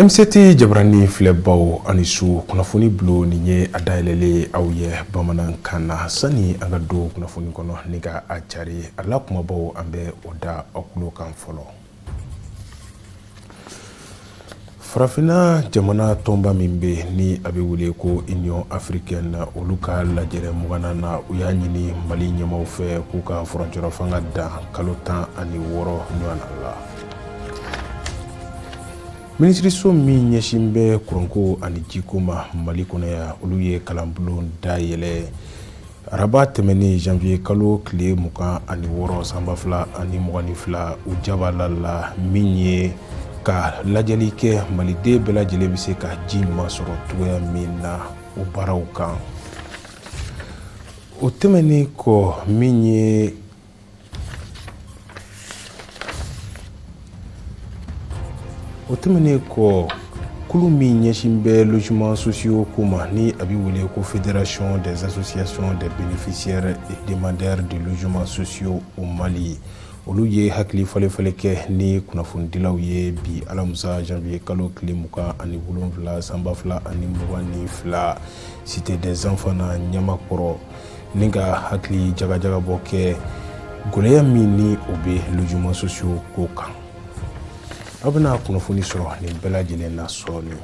MCT jabarani filɛbaw ani su, kunnafoni bulon nin ye a dayɛlɛlen ye aw ye bamanankan na. Sani an ka don kunnafoni kɔnɔ ni ka a cari a la, kumabaw an bɛ o da aw tulo kan fɔlɔ. Farafinna jamana tɔnba min bɛ ni a bɛ wele ko Union africaine, olu ka lajɛrɛ 20nan na, u y'a ɲini Mali ɲɛmaaw fɛ k'u ka furancɛrɔ fanga dan kalo 16 ɲɔgɔn la. Minisiriso min ɲɛsin bɛ kuranko ani jiko ma Mali kɔnɔ yan, olu ye kalanbulon dayɛlɛ araba tɛmɛnen janvier kalo tile 26 san 2022 u jabala la, min ye ka lajɛli kɛ maliden bɛɛ lajɛlen bɛ se ka ji ɲuman sɔrɔ cogoya min na, o baaraw kan. O tɛmɛnen kɔ, min ye o tɛmɛnen kɔ, kulu min ɲɛsin bɛ logement sociaux ko ma ni a bɛ wele ko Fédération des associations des bénéficiaires et demandeurs de logements sociaux au Mali, olu ye hakili falenfalen kɛ ni kunnafonidilaw ye bi alamisa janvier kalo tile 27 san 2022, Cité des enfants na Ɲamakɔrɔ, ni ka hakili jagajagabɔ kɛ gɛlɛya min ni o bɛ logement sociaux ko kan. Aw bɛna kunnafoni sɔrɔ nin bɛɛ lajɛlen na sɔɔni.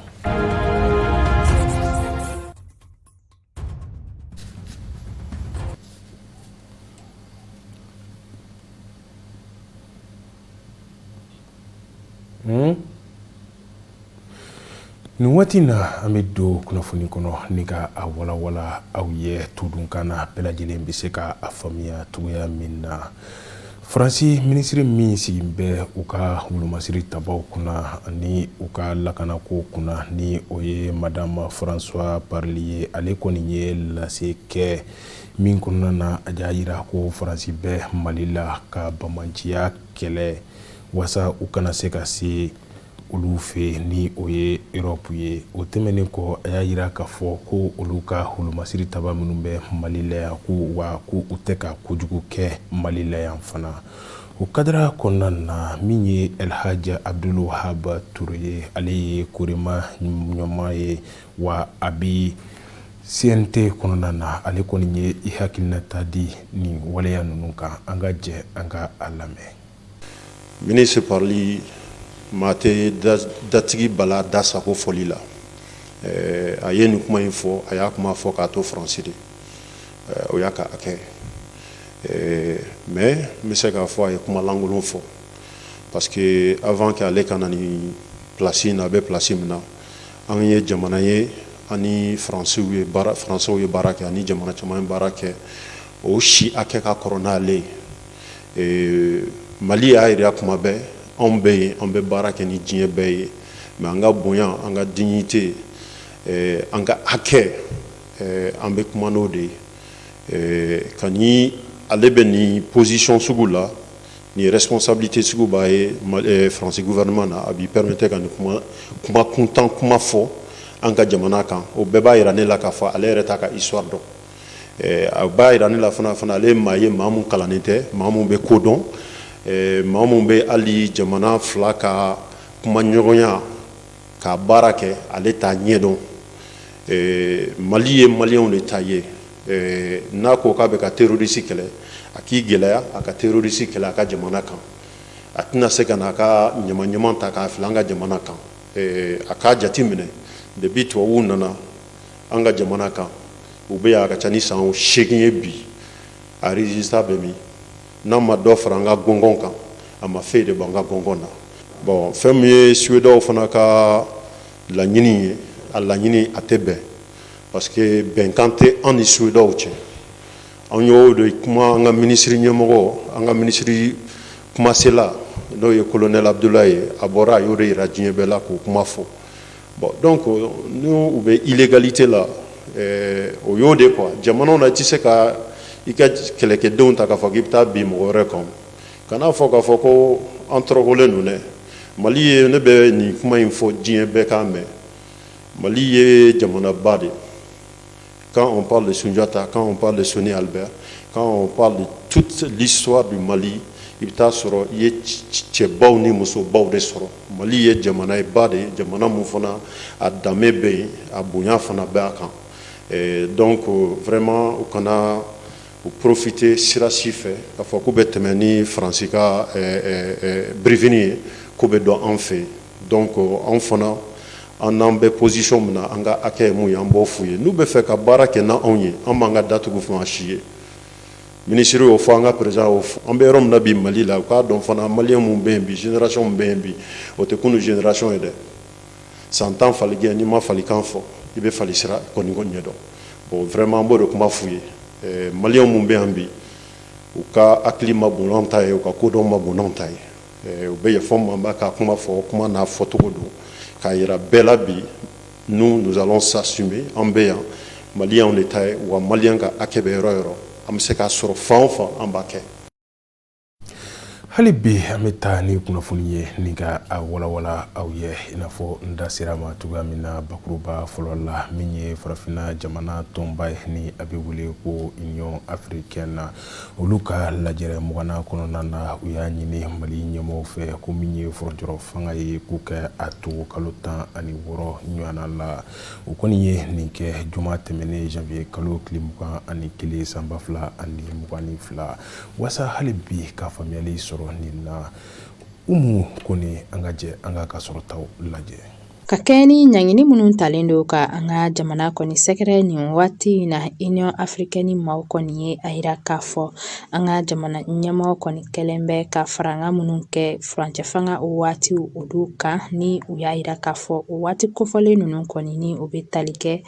Nin waati na, an bɛ don kunnafoni kɔnɔ ni ka a walawala aw ye tudunkan na, bɛɛ lajɛlen bɛ se ka a faamuya cogoya min na. Faransi minisiri min sigi bɛ u ka wolomasiri tabaw kunna ani u ka lakanako kunna, ni o ye Madame Françoise Parly ye, ale kɔni ye lase kɛ min kɔnɔna na a y'a jira ko Faransi bɛ Mali la ka bamanciya kɛlɛ waasa u kana se ka se olu fɛ, ni o ye Europe ye. O tɛmɛnen kɔ, a y'a jira k'a fɔ ko olu ka wolomasiri taba minnu bɛ Mali la yan, ko wa ko u tɛ ka kojugu kɛ Mali la yan fana. O kadara kɔnɔna na, min ye El Hadj Abdoul Wahab Touré ye, ale ye Korema ɲɛmaa ye wa a bɛ CNT kɔnɔna na, ale kɔni ye i hakilinata di nin waleya ninnu kan. An ka jɛ an ka a lamɛn. Ministre Parly, maa tɛ datigi bala da sago fɔli la. A ye nin kuma in fɔ, a y'a kuma fɔ k'a to Faransi de, o y'a ka hakɛ, mais n bɛ se k'a fɔ a ye kuma lankolon fɔ, parce que avant que ale ka na nin place in na, a bɛ place min na, an ye jamana ye ani Faransiw ye baara, Faransiw ye baara kɛ ani jamana caman ye baara kɛ, o si hakɛ ka kɔrɔ n'ale ye. Mali y'a jira kuma bɛɛ, anw bɛ yen, an bɛ baara kɛ ni diɲɛ bɛɛ ye, mais an ka bonya, an ka dignité, an ka hakɛ, an bɛ kuma n'o de ye. Ka ni ale bɛ nin position sugu la, nin responsabilité sugu b'a ye Faransi gouvernement na, a b'i permettre ka nin kuma, kuma kuntan kuma fɔ an ka jamana kan. O bɛɛ b'a jira ne la k'a fɔ ale yɛrɛ t'a ka histoire dɔn. A b'a jira ne la fana, ale ye maa ye, maa mun kalannen tɛ, maa mun bɛ ko dɔn, maa mun bɛ hali jamana fila ka kuma ɲɔgɔnya ka baara kɛ, ale t'a ɲɛdɔn. Mali ye maliyɛnw de ta ye. N'a ko k'a bɛ ka terroriste kɛlɛ, a k'i gɛlɛya a ka terroriste kɛlɛ a ka jamana kan. A tɛna se ka n'a ka ɲama ɲaman ta k'a fili an ka jamana kan. A k'a jate minɛ, depuis tubabuw nana an ka jamana kan, u bɛ yan a ka ca ni san 8 ye bi, a résultat bɛ min? N'a ma dɔ fara an ka gɔngɔn kan, a ma foyi de bɔ an ka gɔngɔn na. Bon, fɛn min ye Suédois fana ka laɲini ye, a laɲini a tɛ bɛn, parce que bɛnkan tɛ an ni Suédois cɛ. An y'o de kuma, an ka minisiri ɲɛmɔgɔ, an ka minisiri kumasela, n'o ye colonel Abdoulaye ye, a bɔra a y'o de yira diɲɛ bɛɛ la k'o kuma fɔ. Bon, donc n'u bɛ illégalité la, o y'o de quoi. Jamanaw na, i tɛ se ka i ka kɛlɛkɛdenw ta k'a fɔ k'i bɛ taa bin mɔgɔ wɛrɛ kan. Kan'a fɔ k'a fɔ ko an tɔrɔkɔlen don dɛ. Mali ye, ne bɛ nin kuma in fɔ diɲɛ bɛɛ k'a mɛn, Mali ye jamanaba de. Quand on parle de Sunjata, quand on parle de Soni Albert, quand on parle de toute l'histoire du Mali, I bɛ taa sɔrɔ i ye cɛbaw ni musobaw de sɔrɔ. Mali ye jamana ye ba de ye, jamana mun fana a danbe bɛ yen, a bonya fana bɛ a kan. Donc vraiment, u kana u profiter sira si fɛ k'a fɔ k'u bɛ tɛmɛ ni Faransi ka birifini ye k'u bɛ don an fɛ yen. Donc anw fana, an n'an bɛ position min na, an ka hakɛ ye mun ye, an b'o f'u ye. N'u bɛ fɛ ka baara kɛ n'anw ye, an b'an ka datugu fún si ye. Minisiri y'o fɔ, an ka président y'o fɔ. An bɛ yɔrɔ min na bi Mali la, u k'a dɔn fana, malien mun bɛ yen bi, génération min bɛ yen bi, o tɛ kunun génération ye dɛ. San 10 faligɛ, n'i ma falikan fɔ, i bɛ fali sira kɔni ko ɲɛdɔn. Bon, vraiment, an b'o de kuma f'u ye. Malien mun bɛ yan bi, u ka hakili ma bon n'anw ta ye, u ka kodɔn ma bon n'anw ta ye. U bɛ yafa ma, b'a ka kuma fɔ, kuma n'a fɔcogo don, k'a yira bɛɛ la bi, nous, nous allons s'assumer. An bɛ yan, maliyɛnw de ta ye wa. Malien ka hakɛ bɛ yɔrɔ yɔrɔ, an bɛ se k'a sɔrɔ fan o fan, an b'a kɛ. Hali bi an bɛ taa ni kunnafoni ye ni ka a walawala aw ye, i n'a fɔ n da sera ma cogoya min na bakuruba fɔlɔ la. Min ye farafinna jamana tɔnba ye, ni a bɛ wele ko Union africaine na, olu ka lajɛrɛ 20nan kɔnɔna na, u y'a ɲini Mali ɲɛmɔgɔw fɛ ko min ye furancɛrɔ fanga ye, k'u kɛ a to kalo 16 ɲɔgɔnna la. U kɔni ye nin kɛ juma tɛmɛnen, janvier kalo tile 21, san 2022. Waasa hali bi ka faamuyali sɔrɔ nin na, Umu Kone, an ka jɛ an ka sɔrɔtaw lajɛ. Ka kɛɲɛ ni ɲangini minnu talen don ka an ka jamana kɔni sɛgɛrɛ nin waati in na, Union africaine maaw kɔni ye a yira k'a fɔ an ka jamana ɲɛmɔgɔ kɔni kɛlen bɛ ka faranga minnu kɛ furancɛ fanga waatiw olu kan, ni u y'a yira k'a fɔ o waati kofɔlen ninnu kɔni, ni o bɛ tali kɛ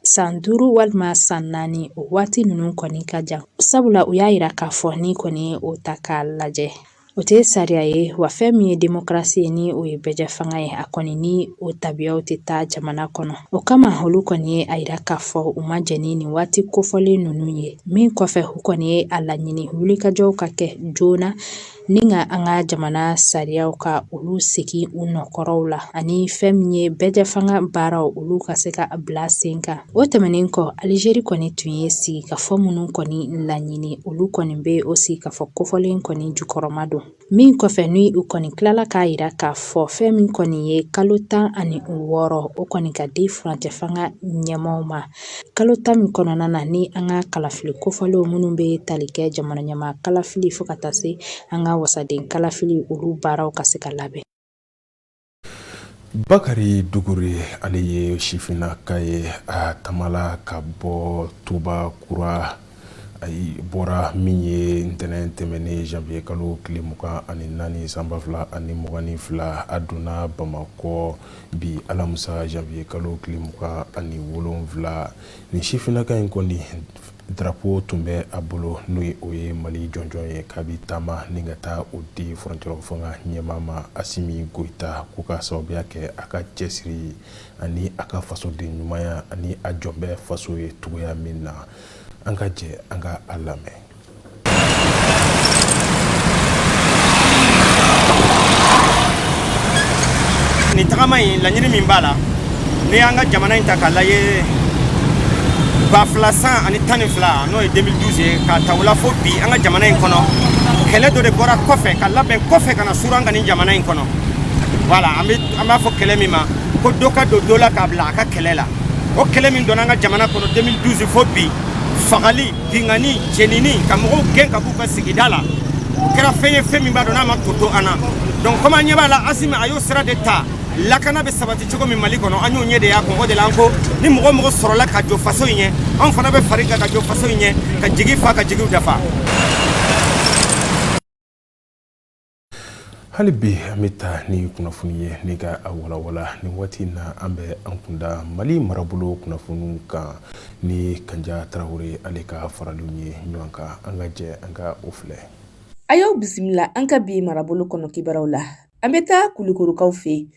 san 5 walima san 4, o waati ninnu kɔni ka jan, sabula u y'a yira k'a fɔ ni kɔni ye o ta k'a lajɛ, o tɛ sariya ye wa. Fɛn min ye demokarasi ye, ni o ye bɛɛjɛ fanga ye, a kɔni ni o tabiyaw tɛ taa jamana kɔnɔ. O kama olu kɔni ye a yira k'a fɔ u ma jɛn ni nin waati kofɔlen ninnu ye. Min kɔfɛ, u kɔni ye a laɲini wulikajɔw ka kɛ joona ni ka an ka jamana sariyaw ka olu segin u nɔkɔrɔw la, ani fɛn min ye bɛɛjɛ fanga baaraw, olu ka se ka bila sen kan. O tɛmɛnen kɔ, Alizeri kɔni tun ye sigikafɔ minnu kɔni laɲini, olu kɔni bɛ o sigikafɔ kofɔlen kɔni jukɔrɔma don. Min kɔfɛ, ni u kɔni tilala k'a yira k'a fɔ fɛn min kɔni ye kalo 16, o kɔni ka di furancɛ fanga ɲɛmaaw ma, kalo 10 min kɔnɔna na, ni an ka kalafili kofɔlenw minnu bɛ tali kɛ jamana ɲɛmaa kalafili fo ka taa se an ka wasaden kalafili, olu baaraw ka se ka labɛn. Bakari Dugure, ale ye sifinnaka ye. A tamala ka bɔ Tuba Kura, ayi bɔra min ye ntɛnɛn tɛmɛnen, janvier kalo tile 24, san 2022. A donna Bamakɔ bi alamisa, janvier kalo tile 27. Nin sifinnaka in kɔni, drapeau tun bɛ a bolo, n'o ye o ye Mali jɔnjɔn ye, k'a bɛ taama ni ka taa o di furancɛrɔ fanga ɲɛmaa ma, Asimi Goyita, k'u ka sababuya kɛ a ka cɛsiri ani a ka fasoden ɲumanya ani a jɔn bɛ faso ye cogoya min na. An ka jɛ an ka a lamɛn. Nin tagama in, laɲini min b'a la, n'i y'an ka jamana in ta k'a lajɛ, 2012, n'o ye 2012 ye, k'a ta o la fo bi, an ka jamana in kɔnɔ, kɛlɛ dɔ de bɔra kɔfɛ ka labɛn kɔfɛ ka na suuru an ka nin jamana in kɔnɔ. Voilà, an b'a fɔ kɛlɛ min ma ko dɔ ka don dɔ la k'a bila a ka kɛlɛ la. O kɛlɛ min donna an ka jamana kɔnɔ 2012 fo bi, fagali, binkanni, jenini, ka mɔgɔw gɛn ka b'u ka sigida la, o kɛra fɛn ye, fɛn min b'a dɔn n'a ma to an na. Donc comme an ɲɛ b'a la, Asimi a y'o sira de ta, lakana bɛ sabati cogo min Mali kɔnɔ, an y'o ɲɛ de y'a kɔn. O de la an ko ni mɔgɔ mɔgɔ sɔrɔla ka jɔ faso in ɲɛ, anw fana bɛ fari kan ka jɔ faso in ɲɛ, ka jigi fa, ka jigiw dafa. Hali bi an bɛ taa ni kunnafoni ye ni ka a walawala. Nin waati in na, an bɛ an kunda Mali marabolo kunnafoniw kan ni Kanja Tarawele, ale ka faraliw ye ɲɔgɔn kan. An ka jɛ an ka o filɛ. A y'aw bisimila an ka bi marabolo kɔnɔ kibaruyaw la. An bɛ taa Kulukorokaw fɛ yen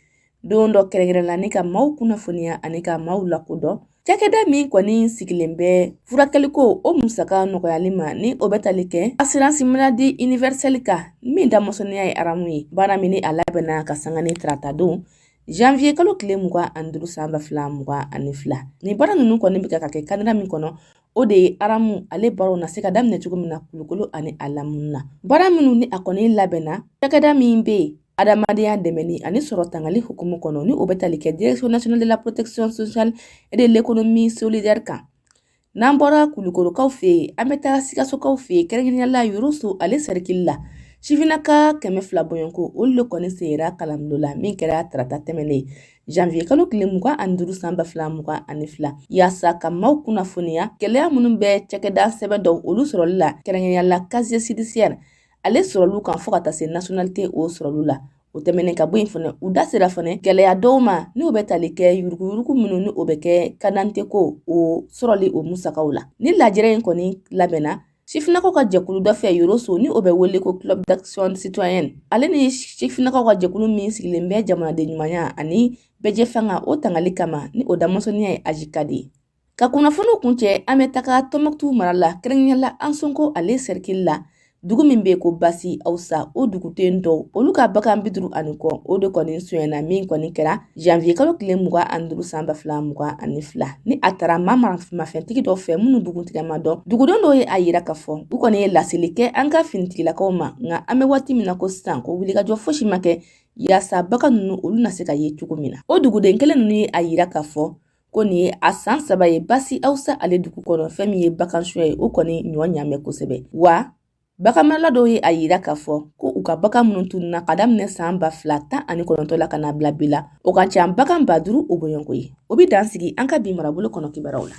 don dɔ kɛrɛnkɛrɛn la ni ka maaw kunnafoniya ani ka maaw lakodɔn cakɛda min kɔni sigilen bɛ furakɛliko o musaka nɔgɔyali ma, ni o bɛ tali kɛ assurance maladie universelle kan, min damasɔnniya ye aramu ye. Baara min ni a labɛnna ka sanga ni tarata don, janvier kalo tile 25, san 2022. Nin baara ninnu kɔni bɛ ka kɛ kadira min kɔnɔ. O de ye ARAMU ale baaraw na se ka daminɛ cogo min na Kulukoro ani a lamini na. Baara minnu ni a kɔni labɛnna, cakɛda min bɛ yen adamadenya dɛmɛni ani sɔrɔ tangali hukumu kɔnɔ, ni o bɛ tali kɛ Direction nationale de la protection sociale et de l'économie solidaire kan. N'an bɔra Kulukorokaw fɛ yen, an bɛ taa Sikasokaw fɛ yen, kɛrɛnkɛrɛnnenya la Yoroso ale sɛrikili la. Sifinnaka 200 bɔɲɔgɔnko, olu de kɔni sera kalanbulon la min kɛra tarata tɛmɛnen janvier kalo tile 25 san 2022, yaasa ka maaw kunnafoniya gɛlɛya minnu bɛ cakɛda sɛbɛn dɔw olu sɔrɔli la, kɛrɛnkɛrɛnnenya la casier judiciaire ale sɔrɔliw kan fo ka taa se nationalité o sɔrɔli la. O tɛmɛnen ka bɔ yen fana, u da sera fana gɛlɛya dɔw ma n'o bɛ tali kɛ yuruguyurugu minnu ni o bɛ kɛ carte d'identité ko o sɔrɔli o musakaw la. Ni lajɛrɛ in kɔni labɛnna sifinnakaw ka jɛkulu dɔ fɛ Yoroso, ni o bɛ wele ko Club d'action citoyenne, ale ni sifinnakaw ka jɛkulu min sigilen bɛ jamanaden ɲumanya ani bɛɛjɛ fanga o tangali kama, ni o damasɔniya ye AJCAD ye. Ka kunnafoniw kuncɛ, an bɛ taga Tɔnbɔkutu mara la, kɛrɛnkɛrɛnnenya la Ansongo ale sɛrikili la, dugu min bɛ ko Basi Awusa. O duguden dɔw olu ka bagan 50 ani kɔ, o de kɔni sonyɛna min kɔni kɛra janvier kalo tile 25 san 2022, ni a taara maa maramafɛntigi dɔ fɛ minnu buguntigɛ ma dɔn. Dugudenw dɔw ye a yira k'a fɔ u kɔni ye laseli kɛ an ka finitigilakaw ma, nka an bɛ waati min na ko sisan, ko wulikajɔ fosi ma kɛ yaasa bagan ninnu olu na se ka ye cogo min na. O duguden kelen ninnu ye a yira k'a fɔ ko nin ye a san 3 ye Basi Awusa ale dugu kɔnɔ, fɛn min ye bagan suɲɛ ye, o kɔni ɲɔ ɲamɛ kosɛbɛ. Wa baganmarala dɔw ye a yira k'a fɔ ko u ka bagan minnu tununna ka daminɛ san 2019 la ka na bila bi la, o ka ca bagan 5000 o bɔɲɔgɔnko ye. O bɛ dan sigi an ka bi marabolo kɔnɔ kibaruyaw la.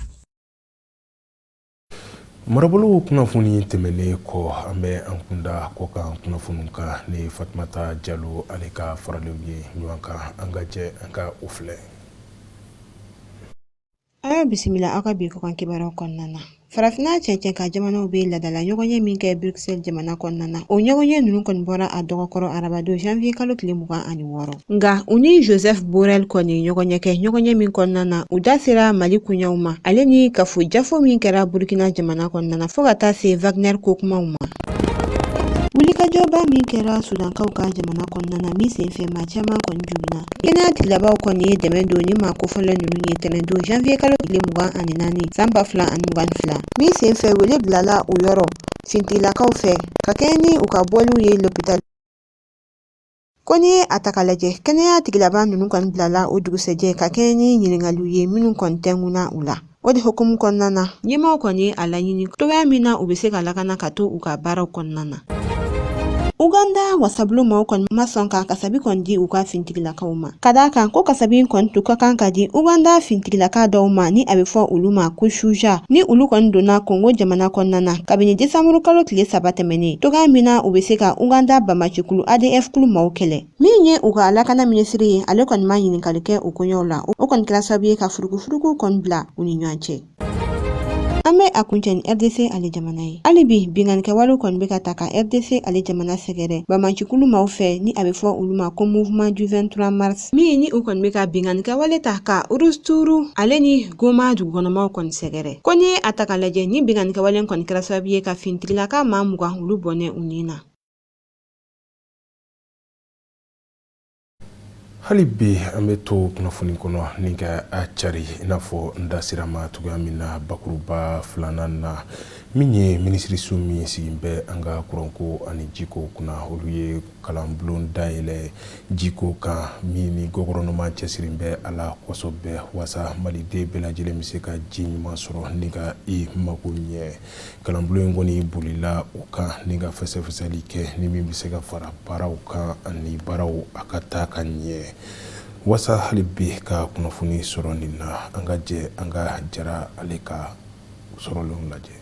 Marabolo kunnafoni tɛmɛnen kɔ, an bɛ an kunda kɔkan kunnafoniw kan ni Fatumata Jalo ale ka faralenw ye ɲɔgɔn kan. An ka jɛ an ka o filɛ. A y'a bisimila aw ka bi kɔkan kibaruyaw kɔnɔna na. Farafinna cɛncɛn kan jamanaw bɛ ladala ɲɔgɔnye min kɛ Bruxelles jamana kɔnɔna na, o ɲɔgɔnye ninnu kɔni bɔra a dɔgɔkɔrɔ arabadon janvier kalo tile 26. Nka u ni Joseph Borrell kɔni ɲɔgɔnye kɛ, ɲɔgɔnye min kɔnɔna na u da sera Mali koɲɛw ma, ale ni kafo jafo min kɛra Burkina jamana kɔnɔna na, fo ka taa se Wagner ko kumaw ma. Wulikajɔba min kɛra Sudankaw ka jamana kɔnɔna na, min senfɛ maa caman kɔni joginna, kɛnɛya tigilabaw kɔni ye dɛmɛ don ni maa kofɔlen ninnu ye tɛnɛndon janvier kalo tile 24 san 2022, min senfɛ wele bilala u yɔrɔ finitigilakaw fɛ ka kɛɲɛ ni u ka bɔliw ye lopitali. Ko n'i ye a ta k'a lajɛ, kɛnɛya tigilaba ninnu kɔni bilala o dugusɛjɛ ka kɛɲɛ ni ɲininkaliw ye minnu kɔni tɛnkunna u la. O de hukumu kɔnɔna na, ɲɛmaaw kɔni ye a laɲini cogoya min na u bɛ se ka lakana ka to u ka baaraw kɔnɔna na. Uganda wasabulon maaw kɔni ma sɔn ka kasabi kɔni di u ka fintigilakaw ma, ka d'a kan ko kasabi in kɔni tun ka kan ka di Uganda fintigilaka dɔw ma ni a bɛ fɔ olu ma ko Shujaa, ni olu kɔni donna Kongo jamana kɔnɔna na kabini desanburu kalo tile 3 tɛmɛnen, cogoya min na u bɛ se ka Uganda banbaancikulu ADF kulu maaw kɛlɛ. Min ye u ka lakana minisiri ye, ale kɔni ma ɲininkali kɛ o koɲɛw la. O kɔni kɛra sababu ye ka furukufuruku kɔni bila u ni ɲɔgɔn cɛ. An bɛ a kuncɛ ni RDC ale jamana ye. Hali bi binkannikɛwalew kɔni bɛ ka ta ka RDC ale jamana sɛgɛrɛ banbaancikulu maaw fɛ ni a bɛ fɔ olu ma ko Mouvement du 23 mars, min ni u kɔni bɛ ka binkannikɛwale ta ka Rutshuru ale ni Goma dugukɔnɔmaw kɔni sɛgɛrɛ. Ko n'i ye a ta k'a lajɛ, ni binkannikɛwale kɔni kɛra sababu ye ka finitigilaka maa 20 olu bɔnɛ u ni na. Hali bi an bɛ to kunnafoni kɔnɔ ni ka a cari i n'a fɔ n da sera ma cogoya min na bakuruba filanan na, min ye minisiriso min sigi bɛ an ka kuranko ani jiko kunna, olu ye kalanbulon dayɛlɛ jiko kan min ni gɔfɛrɛnaman cɛsiri bɛ a la kosɛbɛ, waasa maliden bɛɛ lajɛlen bɛ se ka ji ɲuman sɔrɔ ni ka i mako ɲɛ. Kalanbulon in kɔni bolila o kan ni ka fɛsɛfɛsɛli kɛ ni min bɛ se ka fara baaraw kan ani baaraw a ka taa ka ɲɛ. Waasa hali bi ka kunnafoni sɔrɔ nin na, an ka jɛ an ka Jara ale ka sɔrɔlenw lajɛ.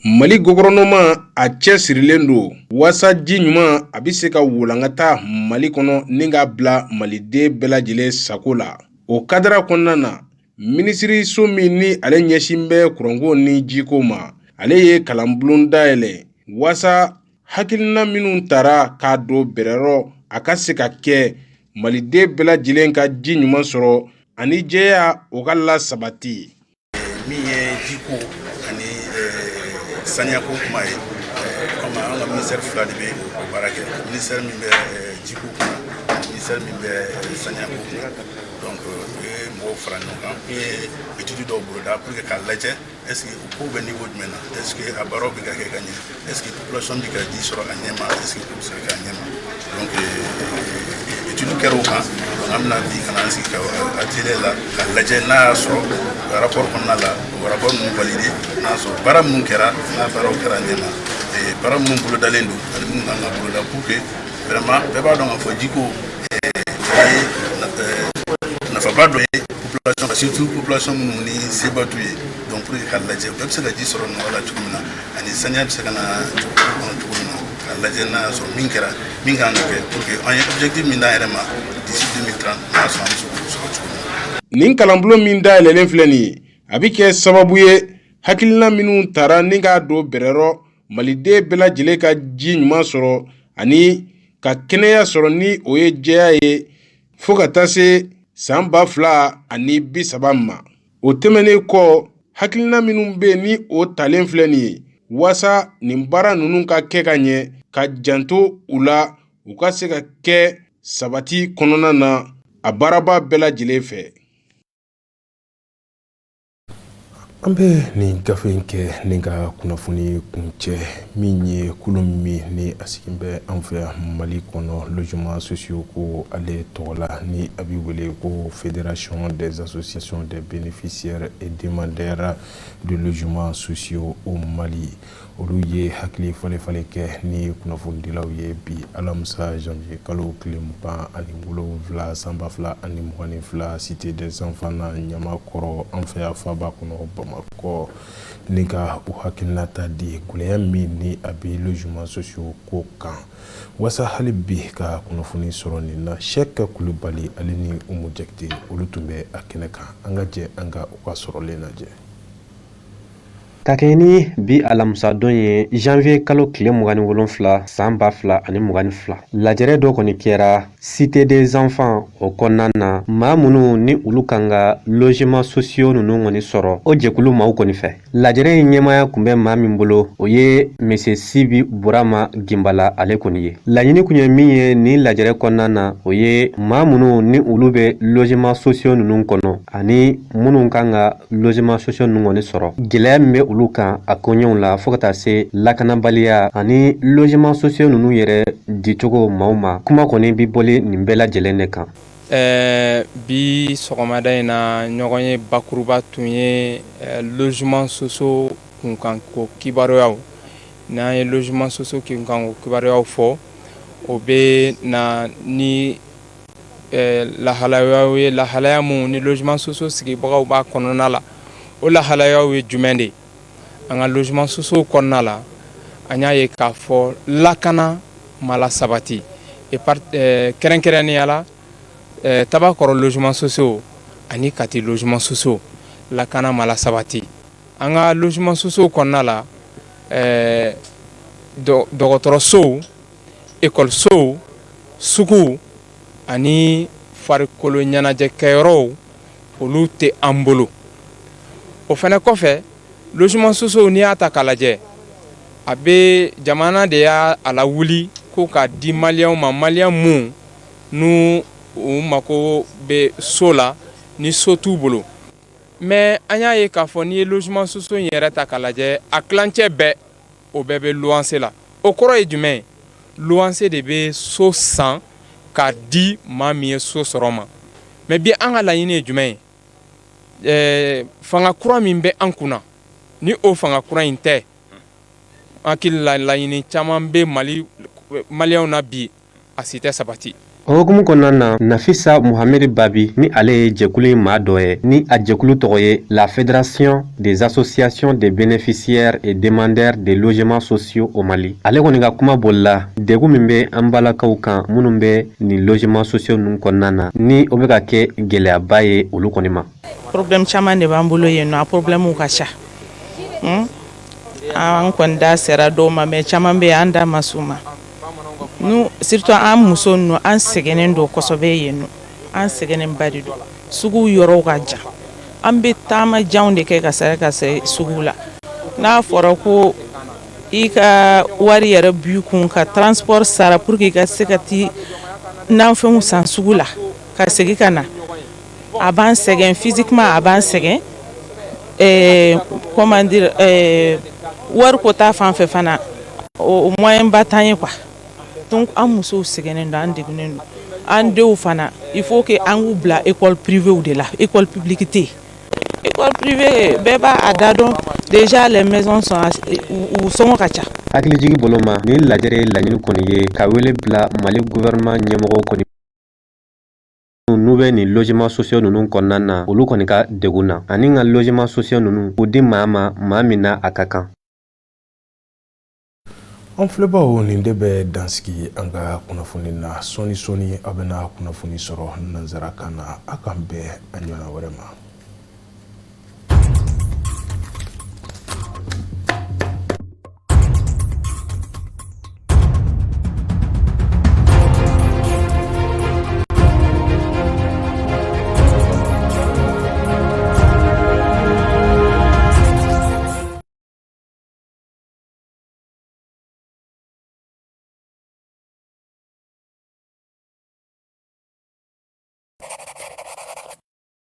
Mali gɔfɛrɛnaman a cɛ sirilen don waasa ji ɲuman a bɛ se ka walankata Mali kɔnɔ ni k'a bila maliden bɛɛ lajɛlen sago la. O kadara kɔnɔna na, minisiriso min ni ale ɲɛsin bɛ kuranko ni jiko ma, ale ye kalanbulon dayɛlɛ waasa hakilina minnu tara k'a don bɛrɛ rɔ, a ka se ka kɛ maliden bɛɛ lajɛlen ka ji ɲuman sɔrɔ ani jɛya o ka lasabati. Min ye jiko ani saniyako kuma ye, komi an ka ministère fila de bɛ o baara kɛ, ministère min bɛ jiko kunna ani Ministère min bɛ saniya ko kunna, donc u ye mɔgɔw fara ɲɔgɔn kan, u ye étude dɔw boloda pour que k'a lajɛ est ce que o kow bɛ niveau jumɛn na, est ce que a baaraw bɛ ka kɛ ka ɲɛ, est ce que population bɛ ka ji sɔrɔ a ɲɛ ma, est ce que ko bɛ se ka kɛ a ɲɛ ma. Donc étude kɛra o kan. Donc an bɛna bi ka na an sigi ka atelier la k'a lajɛ n'a y'a sɔrɔ rapport kɔnɔna la, o rapport ninnu validé, n'a y'a sɔrɔ baara minnu kɛra, n'a baaraw kɛra a ɲɛ ma, baara minnu bolodalen don ani minnu kan ka boloda, pour que vraiment bɛɛ b'a dɔn k'a fɔ jiko ye nafaba dɔ ye population, surtout population minnu ni seba t'u ye. Donc pour que k'a lajɛ bɛɛ bɛ se ka ji sɔrɔ nɔgɔya la cogo min na, ani saniya bɛ se ka na kɔnɔ cogo min na, k'a lajɛ n'a y'a sɔrɔ min kɛra, min kan ka kɛ, pour que an ye objectif min d'an yɛrɛ ma d'ici 2030, n'a y'a sɔrɔ an bɛ se k'o sɔrɔ cogo min na. Nin kalanbulon min dayɛlɛlen filɛ nin ye, a bɛ kɛ sababu ye hakilina minnu tara ni k'a don bɛrɛrɔ maliden bɛɛ lajɛlen ka ji ɲuman sɔrɔ ani ka kɛnɛya sɔrɔ, ni o ye jɛya ye, fo ka taa se san 2030 ma. O tɛmɛnen kɔ, hakilina minnu bɛ yen ni o talen filɛ nin ye, waasa nin baara ninnu ka kɛ ka ɲɛ, ka janto u la, u ka se ka kɛ sabati kɔnɔna na a baaraba bɛɛ lajɛlen fɛ. An bɛ nin gafe in kɛ ni ka kunnafoni kuncɛ, min ye kulu min ni a sigin bɛ an fɛ yan Mali kɔnɔ, logement sociaux ko ale tɔgɔ la, ni a bɛ wele ko Fédération des associations des bénéficiaires et demandeurs de logements sociaux au Mali. Olu ye hakili falen falen kɛ ni kunnafonidilaw ye bi alamisa janvier kalo tile 27 san 2022, Cité des enfants na, Ɲamakɔrɔ, an fɛ yan faaba kɔnɔ Bamakɔ, ni ka u hakilinata di gɛlɛya min ni a bɛ logement sociaux ko kan. Waasa hali bi ka kunnafoni sɔrɔ nin na, Sɛki Kulubali ale ni Umu Jakite, olu tun bɛ a kɛnɛ kan. An ka jɛ an ka u ka sɔrɔlen lajɛ. Ka kɛɲɛ ni bi alamisadon ye, janvier kalo tile 27 san 2022, lajɛrɛ dɔ kɔni kɛra Cité des enfants o kɔnɔna na, maa minnu ni olu kan ka logement sociaux ninnu kɔni sɔrɔ, o jɛkulu maaw kɔni fɛ. Lajɛrɛ in ɲɛmaaya kun bɛ maa min bolo, o ye Monsieur Sibi Burama Ginbala ale kɔni ye. Laɲini kun ye min ye nin lajɛrɛ kɔnɔna na, o ye maa minnu ni olu bɛ logement sociaux ninnu kɔnɔ ani minnu kan ka logement sociaux ninnu kɔni sɔrɔ, gɛlɛya min bɛ olu kan a koɲɛw la, fo ka taa se lakanabaliya ani logement sociaux ninnu yɛrɛ dicogo maaw ma. Kuma kɔni bi bɔli nin bɛɛ lajɛlen de kan. Bi sɔgɔmada in na, ɲɔgɔn ye bakuruba tun ye logement sociaux kunkanko kibaruyaw. N'an ye logement sociaux kunkanko kibaruyaw fɔ, o bɛ na ni lahalayaw ye, lahalaya mun ni logement sociaux sigibagaw b'a kɔnɔna la. O lahalayaw ye jumɛn de ye? An ka logement sociaux kɔnɔna la, an y'a ye k'a fɔ lakana ma la sabati, kɛrɛnkɛrɛnnenya la Tabakɔrɔ logement sociaux ani Kati logement sociaux, lakana ma la sabati. An ka logement sociaux kɔnɔna la, dɔgɔtɔrɔsow, ekɔlisow, suguw ani farikolo ɲɛnajɛkɛyɔrɔw, olu tɛ an bolo. O fana kɔfɛ, logement sociaux, n'i y'a ta k'a lajɛ, a bɛ jamana de y'a a lawuli ko k'a di maliyɛnw ma, maliyɛn mun n'u u mako bɛ so la, ni so t'u bolo. Mais an y'a ye k'a fɔ n'i ye logement sociaux in yɛrɛ ta k'a lajɛ, a tilancɛ bɛɛ, o bɛɛ bɛ luwanse la. O kɔrɔ ye jumɛn ye? Luwanse de bɛ so san k'a di maa min ye so sɔrɔ ma. Mais bi, an ka laɲini ye jumɛn ye? Fanga kura min bɛ an kunna, ni o fanga kura in tɛ, hakili la laɲini caman bɛ Mali maliyɛnw na bi, a si tɛ sabati. O hukumu kɔnɔna na, Nafisa Muhamɛdi Babi, ni ale ye jɛkulu in maa dɔ ye, ni a jɛkulu tɔgɔ ye la Fédération des associations des bénéficiaires et demandeurs de logements sociaux au Mali, ale kɔni ka kuma bolila degun min bɛ an balakaw kan minnu bɛ nin logements sociaux ninnu kɔnɔna na, ni o bɛ ka kɛ gɛlɛyaba ye olu kɔni ma. Problème caman de b'an bolo yen nɔ, a problème ka ca. An kɔni da sera dɔw ma, mais caman bɛ yen, an da ma s'u ma. Nous, surtout an muso ninnu, an sɛgɛnnen don kosɛbɛ yen nɔ, an sɛgɛnnenba de don. Sugu yɔrɔw ka jan, an bɛ taama janw de kɛ ka se ka se sugu la. N'a fɔra ko i ka wari yɛrɛ b'i kun ka transport sara pour que i ka se ka ti nanfɛnw san sugu la ka segin ka na, a b'an sɛgɛn physiquement, a b'an sɛgɛn, comment dire, wari ko ta fan fɛ fana, o moyen ba t'an ye quoi. Donc an musow sɛgɛnnen don, an degunnen don. An denw fana, il faut que an k'u bila école privée de la, école publique tɛ yen. École privée, bɛɛ b'a a da dɔn déjà, les maisons sont, u sɔngɔ ka ca. Hakilijigi bolo ma, nin lajɛrɛ ye laɲini kɔni ye ka wele bila Mali gouvernement ɲɛmɔgɔw kɔni n'u bɛ nin logement sociaux ninnu kɔnɔna na, olu kɔni ka degun na ani ka logement sociaux ninnu k'u di maa ma, maa min na a ka kan. An filɛbaw, nin de bɛ dansigi an ka kunnafoni na. Sɔɔni sɔɔni, aw bɛna kunnafoni sɔrɔ nanzarakan na. A k'an bɛn a ɲɔgɔnna wɛrɛ ma.